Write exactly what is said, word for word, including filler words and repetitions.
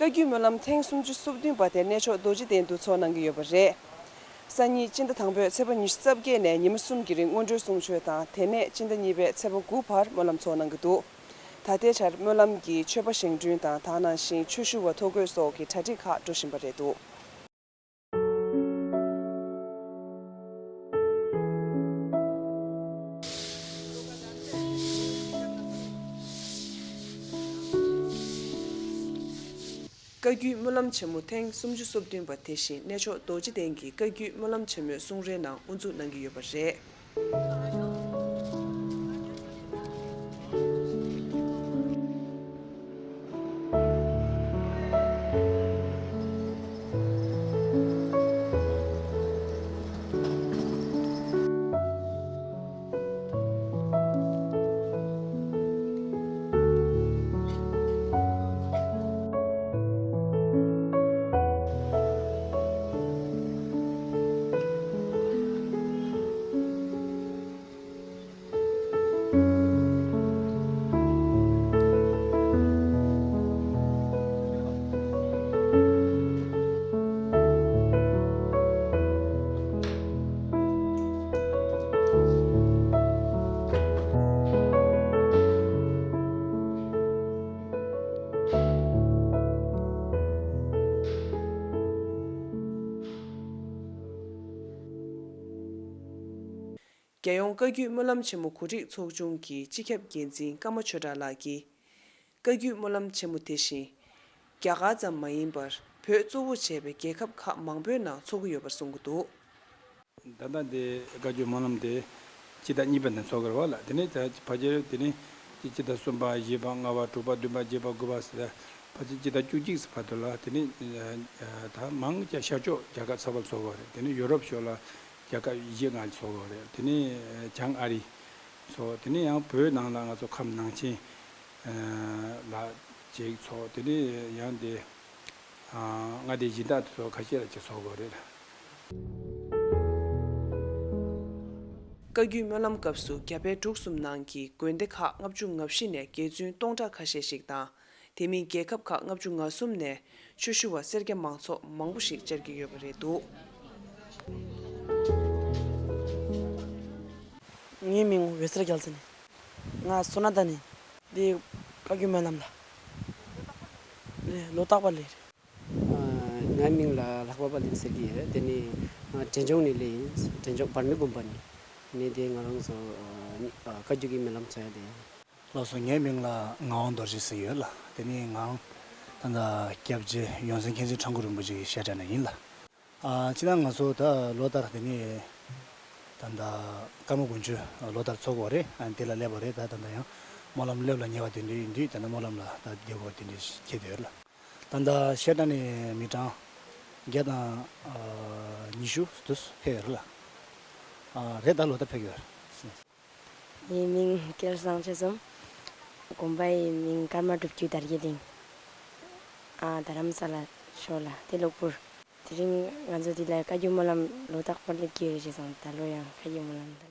བཀའ་བརྒྱུད་སྨོན་ལམ་ཐེངས་སུམ་ཅུ་སོ་བདུན་པ་དེ་གནས་མཆོག་རྡོ་རྗེ་གདན་དུ་འཚོགས་གནང་གི་ཡོད་པ་རེད། སང་ཉིན་སྤྱི་ཟླ་དང་པོའི་ཚེས་པ་ཉི་ཤུ་རྩ་བརྒྱད་ནས་ཉི་མ་གསུམ་གྱི་རིང་སྔོན་འགྲོའི་གསུང་ཆོས་དང་། དེ་ནས་སྤྱི་ཟླ་གཉིས་པའི་ཚེས་པ་དགུ་བར་སྨོན་ལམ་འཚོགས་གནང་གི་འདུག་ད་ལྟའི་ཆར་སྨོན་ལམ་གྱི་མཆོད་པ་བཞེངས་སྐྲུན་དང་། ད་ག་ནང་བཞིན་ཆོས་ཞུ་བ་ཐོ་འགོད་སོགས་ཀྱི་གྲ་སྒྲིག་ཁག་འགྲོ་བཞིན་པ་རེད་འདུག་བཀའ་བརྒྱུད་སྨོན་ལམ་ཆེན་མོ་ཐེངས་སུམ་ཅུ་སོ་བདུན་པ་དེ་བཞིན་གནས་མཆོག་རྡོ་རྗེ་གདན་གྱི་བཀའ་བརྒྱུད་སྨོན་ལམ་ཆེན་མོའི་གསུང་རོལ་ནང་དབུ་འཛུགས་གནང་གི་ཡོད་པ་རེད། རྒྱལ་ཡོངས་བཀའ་བརྒྱུད་སྨོན་ལམ་ཆེན་མོ་གོ་སྒྲིག་ཚོགས་ཆུང་གི་སྤྱི་ཁྱབ་འགན་འཛིན་ཀརྨ་ཆོས་གྲགས་ལགས་ཀྱིས། བཀའ་བརྒྱུད་སྨོན་ལམ་ཆེན་མོ་དེ་བཞིན། རྒྱ་གར་ཙམ་མ་ཡིན་པར་བོད་གཙོ་བོ་བྱས་པའི་རྒྱལ་ཁབ་ཁག་མང་པོའི་ནང་འཚོགས་ཀྱི་ཡོད་པར་གསུང་གི་འདུག་ད་ལྟ་འདི་བཀའ་བརྒྱུད་སྨོན་ལམ་དེ་སྤྱི་ཟླ་གཉིས་པ་ནས་འཚོགས་ཀྱི་རེད་པ་ལགས། དེ་ནས་ད་ཕལ་ཆེར་དེ་ནས་སྤྱི་ཟླ་གསུམ་པ་བཞི་པ་ལྔ་པ་དྲུག་པ་བདུན་པ་བརྒྱད་པ་དགུ་པ་ཟེར་ཕལ་ཆེར་སྤྱི་ཟླ་བཅུ་གཅིག་ཙམ་བར་དུ་ལ་དེ་ནས་ད་མང་ཆེ་ཤར་ཕྱོགས་རྒྱལ་ཁབ་ཚང་མར་འཚོགས་ཀྱི་རེད། དེ་ནས་ཡུ་རོབ་ཕྱོགས་ལ་རྒྱལ་ཁབ་བཞི་ལྔ་འཚོགས་ཀྱི་རེད། དེ་ནས་བྱང་ཨ་རི་འཚོགས། དེ་ནས་ཡང་བོད་ནང་ལ་ང་ཚོ་ཁམས་ནང་ཆེན་ལ་ཅིག་འཚོགས། དེ་ནས་ཡང་དེ་མངའ་སྡེ་གཞན་དག་ཏུ་ཚོགས་ཁ་ཤས་ལ་ཅིག་འཚོགས་ཀྱི་རེད། བཀའ་བརྒྱུད་སྨོན་ལམ་སྐབས་སུ་རྒྱ་བལ་འབྲུག་གསུམ་ནང་གི་དགོན་སྡེ་ཁག་ལྔ་བཅུ་ང་བཞི་ནས་དགེ་བཙུན་སྟོང་ཕྲག་ཁ་ཤས་ཤིག་དང་། དེ་མིན་རྒྱལ་ཁབ་ཁག་ལྔ་བཅུ་ང་གསུམ་ནས་ཆོས་ཞུ་བ་སེར་སྐྱ་མང་ཚོགས་མང་པོ་ཞིག་བཅར་གྱི་ཡོད་པ་རེད་འདུག་ངའི་མིང་འོད་ཟེར་རྒྱལ་མཚན་ཡིན། ང་བསོད་ནམས་གྲགས་ནས་འདི་བཀའ་བརྒྱུད་སྨོན་ལམ་ལ་ལོ་རྟག་པར་སླེབས་རེད། ཨ། ངའི་མིང་ལ་ལྷག་པ་དཔལ་ལྡན་ཟེར་གྱི་ཡོད། དེ་ནི་ཨ་འབྲས་ལྗོངས་ནས་སླེབས་ཡིན། འབྲས་ལྗོངས་བར་མི་དགོན་པ་ནས། ནི་དེ་ང་རང་ཚོ་ཨ་ནི་ཨ་བཀའ་བརྒྱུད་ཀྱི་སྨོན་ལམ་ཚོགས་ཡ་དེ་ཡིན། ལགས་སོ། ངའི་མིང་ལ་ངག་དབང་རྡོ་རྗེ་ཟེར་ཡོད་ལགས། དེ་ནི་ང་ད་ལྟ་སྐྱབས་རྗེ་ཡོངས་འཛིན་མཁན་ཆེན་ཁྲ་འགུ་རིན་པོ་ཆེ་གི་བཤད་གྲྭ་ནས་ཡིན་ལགས། ཨ། སྤྱིར་ན་ང་ཚོ་ད་ལོ་ལྟར་དེ་ནི་ད་ལྟ་ཀརྨ་དགུན་ཆོས་ལོ་ལྟར་འཚོགས་ཀྱི་ཡོད་རེད། ཨ། དེ་ལ་སླེབས་པ་རེད། ད་ད་ལྟ་ཡང་སྨོན་ལམ་སླེབས་ལ་ཉེ་བ་དེ་འདྲ་ཡིན་དུས་ད་ལྟ་སྨོན་ལམ་ལ་ད་བསྡད་དགོས་པ་དེ་འདྲ་ཁེལ་བསྡད་ཡོད་ལགས། ད་ལྟ་བཤད་གྲྭ་ནས་མི་གྲངས་བརྒྱ་དང་ཨ་ཉི་ཤུ་དུ་ཕེབས་ཡོད་རེད་ལགས། ཨ། རེད། ད་ལོ་ལྟར་ཕེབས་ཀྱི་ཡོད་རེད། ངའི་མིང་སྐལ་བཟང་ཆོས་འཛོམས། དགོན་པ་ཡི་མིང་ཀརྨ་སྒྲུབ་བརྒྱུད་དར་རྒྱས་གླིང་། ཨ། རྡ་རམ་ས་ལ་ཕྱོགས་ལ་དེ་གློ་བུར། དེ་རིང་ང་ཚོ་འདི་ལ་བཀའ་བརྒྱུད་སྨོན་ལམ་ལོ་རྟག་པར་སླེབས་ཀྱི་ཡོད་རེད་བྱས་ཙང་ད་ལོ་ཡང་བཀའ་བརྒྱུད་སྨོན་ལམ་ལ།